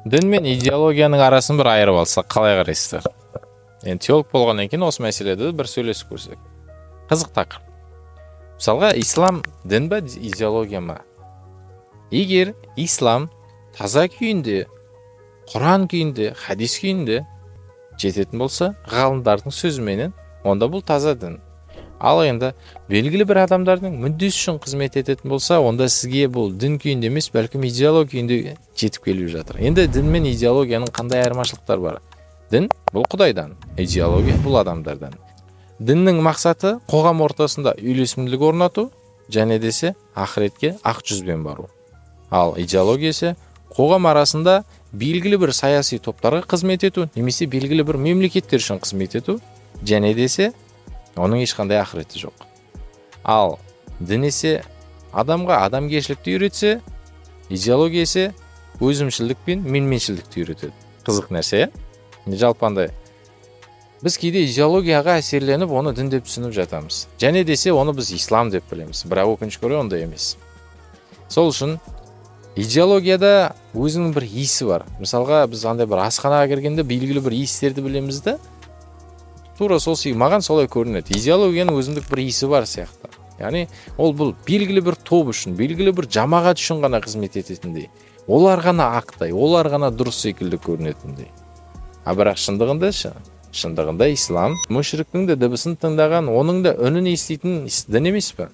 Дін мен идеологияның арасын бір айырып алсақ, қалай қарайсыздар? Енді теолог болғаннан кейін осы мәселеде бір сөйлесіп көрсек. Қызық тақырып. Мысалға, ислам дін ба, идеология ма? Егер ислам таза күйінде, Құран күйінде, хадис күйінде жететін болса, ғалымдардың сөзіменен, онда бұл таза дін. Ал енді белгілі бір адамдардың мүддесі үшін қызмет ететін болса, онда сізге бұл дін күйінде емес, бәлкім идеология күйінде жетіп келіп жатыр. Енді дін мен идеологияның қандай айырмашылықтары бар? Дін бұл Құдайдан, идеология бұл адамдардан. Діннің мақсаты қоғам ортасында үйлесімділік орнату, және десе ақыретке ақ жүзбен бару. Ал идеология ise қоғам арасында белгілі бір саяси топтарға қызмет ету немесе белгілі бір мемлекеттер үшін қызмет ету, және десе оның ешқандай ақыреті жоқ. Ал дін есе адамға адамгершілікті үйретсе, идеология есе өзімшілдік пен менменшілдікті үйретеді. Қызық нәрсе, иә? Жалпы андай біз кейде идеологияға әсерленіп, оны дін деп түсініп жатамыз. Және десе оны біз ислам деп білеміз. Бірақ өкінішке орай ондай емес. Сол үшін идеологияда өзінің бір иісі бар. Мысалға, біз андай бір асханаға кіргенде белгілі бір иістерді білеміз да. Тура сол маған солай көрінеді. Идеологияның өзіндік бір иісі бар сияқты. Яғни ол бұл белгілі бір топ үшін, белгілі бір жамағат үшін ғана қызмет ететіндей. Олар ғана ақтай, олар ғана дұрыс секілді көрінетіндей. А бірақ шындығында ше, шындығында ислам мүшриктің де дыбысын тыңдаған, оның да үнін еститін дін емес пе?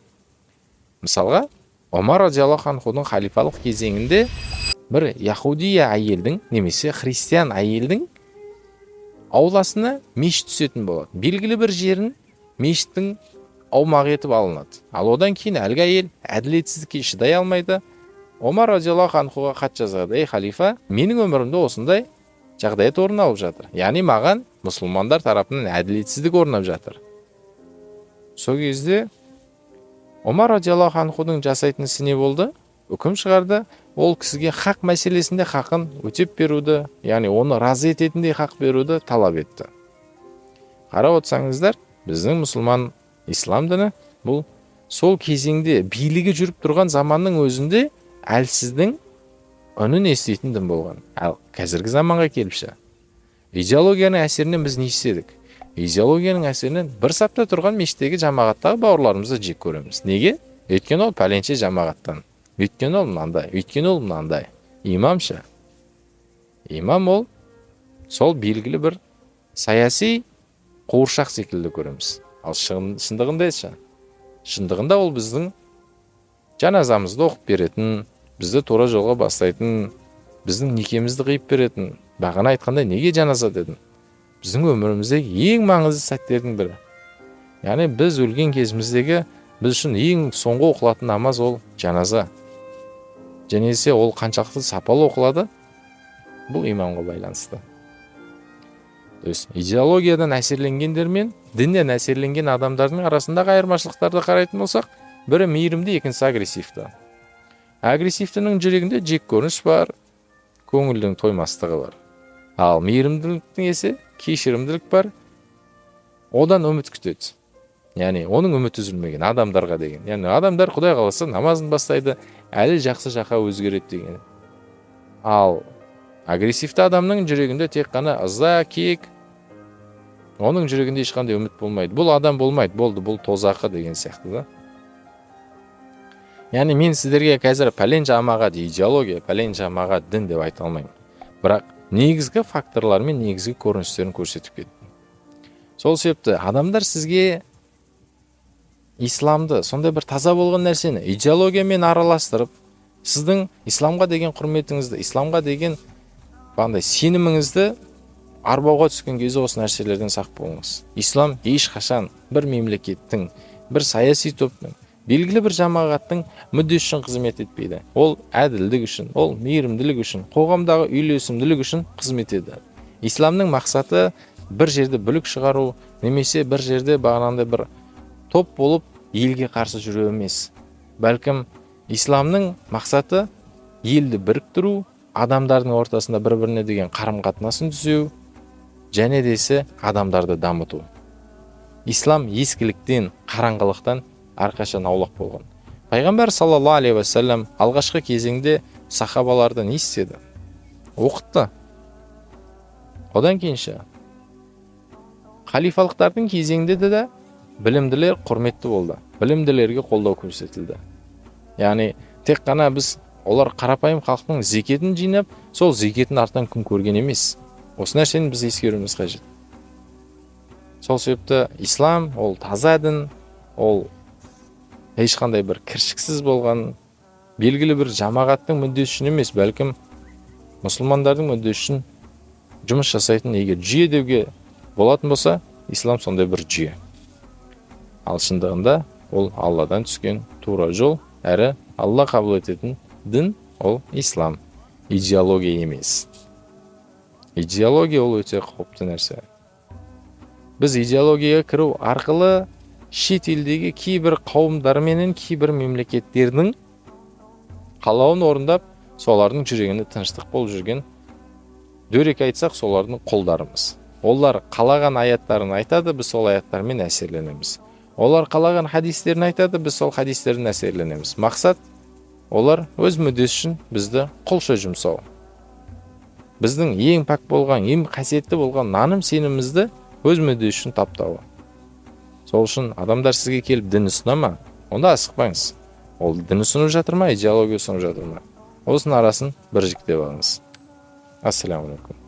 Мысалға, Омар радиаллаху анхудың халифалық кезеңінде бір яхудия әйелдің немесе христиан әйелдің ауласына мешіт түсетін болады. Белгілі бір жерін мешіттің аумағы етіп алынады. Ал одан кейін әлгі әйел әділетсіздікке шыдай алмайды. Омар радиаллаху анхуға хат жазады: «Ей халифа, менің өмірімде осындай жағдаят орын алып жатыр. Яғни маған мұсылмандар тарапынан әділетсіздік орнап жатыр». Сол кезде Омар радиаллаху анхудың жасайтын ісі не болды? Үкім шығарды. Ол кісіге хақ мәселесінде хақын өтеп беруді, яғни оны разы ететіндей хақ беруді талап етті. Қарап отырсаңыздар, біздің мұсылман ислам діні бұл сол кезеңде билігі жүріп тұрған заманның өзінде әлсіздің үнін еститін дін болған. Ал қазіргі заманға келіп ше, идеологияның әсерінен біз не істедік? Идеологияның әсерінен бір сапта тұрған мешіттегі жамағаттағы бауырларымызды жек көреміз. Неге? Өйткені ол пәленше жамағаттан, өйткені ол мынандай, өйткені ол мынандай. Имам ше? Имам ол сол белгілі бір саяси қуыршақ секілді көреміз. Ал шындығында ше? Шындығында ол біздің жаназамызды оқып беретін, бізді тура жолға бастайтын, біздің некемізді қиып беретін. Бағана айтқандай, неге жаназа дедім? Біздің өміріміздегі ең маңызды сәттердің бірі. Яғни біз өлген кезіміздегі біз үшін ең соңғы оқылатын намаз ол жаназа. Және десе ол қаншалықты сапалы оқылады, бұл имамға байланысты. То есть идеологиядан әсерленгендер мен діннен әсерленген адамдардың арасындағы айырмашылықтарды қарайтын болсақ, бірі мейірімді, екіншісі агрессивті. Агрессивтінің жүрегінде жек көрініш бар, көңілдің тоймастығы бар. Ал мейірімділіктің есе кешірімділік бар, одан үміт күтеді. Яғни оның үміті үзілмеген адамдарға деген. Яғни адамдар Құдай қаласа намазын бастайды, әлі жақсы жаққа өзгереді деген. Ал агрессивті адамның жүрегінде тек қана ыза, кек, оның жүрегінде ешқандай үміт болмайды. Бұл адам болмайды, болды, бұл тозақы деген сияқты да. Яғни мен сіздерге қазір пәлен жамағат идеология, пәлен жамағат дін деп айта алмаймын. Бірақ негізгі факторлар мен негізгі көріністерін көрсетіп кеттім. Сол себепті адамдар сізге исламды, сондай бір таза болған нәрсені идеологиямен араластырып, сіздің исламға деген құрметіңізді, исламға деген бағандай сеніміңізді арбауға түскен кезде осы нәрселерден сақ болыңыз. Ислам ешқашан бір мемлекеттің, бір саяси топтың, белгілі бір жамағаттың мүддесі үшін қызмет етпейді. Ол әділдік үшін, ол мейірімділік үшін, қоғамдағы үйлесімділік үшін қызмет етеді. Исламның мақсаты бір жерде бүлік шығару немесе бір жерде бағанағындай бір топ болып елге қарсы жүру емес. Бәлкім исламның мақсаты елді біріктіру, адамдардың ортасында бір-біріне деген қарым-қатынасын түзеу, және десе адамдарды дамыту. Ислам ескіліктен, қараңғылықтан әрқашан аулақ болған. Пайғамбар саллаллаху алейхи уассалам алғашқы кезеңде сахабаларды не істеді? Оқытты. Одан кейін ше, халифалықтардың кезеңінде де білімділер құрметті болды, білімділерге қолдау көрсетілді. Яғни тек қана біз, олар қарапайым халықтың зекетін жинап, сол зекетін артынан күн көрген емес. Осы нәрсені біз ескеруіміз қажет. Сол себепті ислам ол таза дін, ол ешқандай бір кіршіксіз болған белгілі бір жамағаттың мүддесі үшін емес, бәлкім мұсылмандардың мүддесі үшін жұмыс жасайтын егер жүйе деуге болатын болса, ислам сондай бір жүйе. Ал шындығында ол Алладан түскен тура жол, әрі Алла қабыл ететін дін ол ислам, идеология емес. Идеология ол өте қауіпті нәрсе. Біз идеологияға кіру арқылы шет елдегі кейбір қауымдар менен кейбір мемлекеттердің қалауын орындап, солардың жүрегінде тыныштық болып жүрген, дөрекі айтсақ, солардың құлдарымыз. Олар қалаған аяттарын айтады, біз сол аяттармен әсерленеміз. Олар қалаған хадистерін айтады, біз сол хадистерден әсерленеміз. Мақсат олар өз мүддесі үшін бізді құлша жұмсау. Біздің ең пәк болған, ең қасиетті болған наным сенімімізді өз мүддесі үшін таптауы. Сол үшін адамдар сізге келіп дін ұсына ма, онда асықпаңыз. Ол дін ұсынып жатыр ма, идеология ұсынып жатыр ма? Осының арасын бір жіктеп алыңыз. Ассаламу алейкум.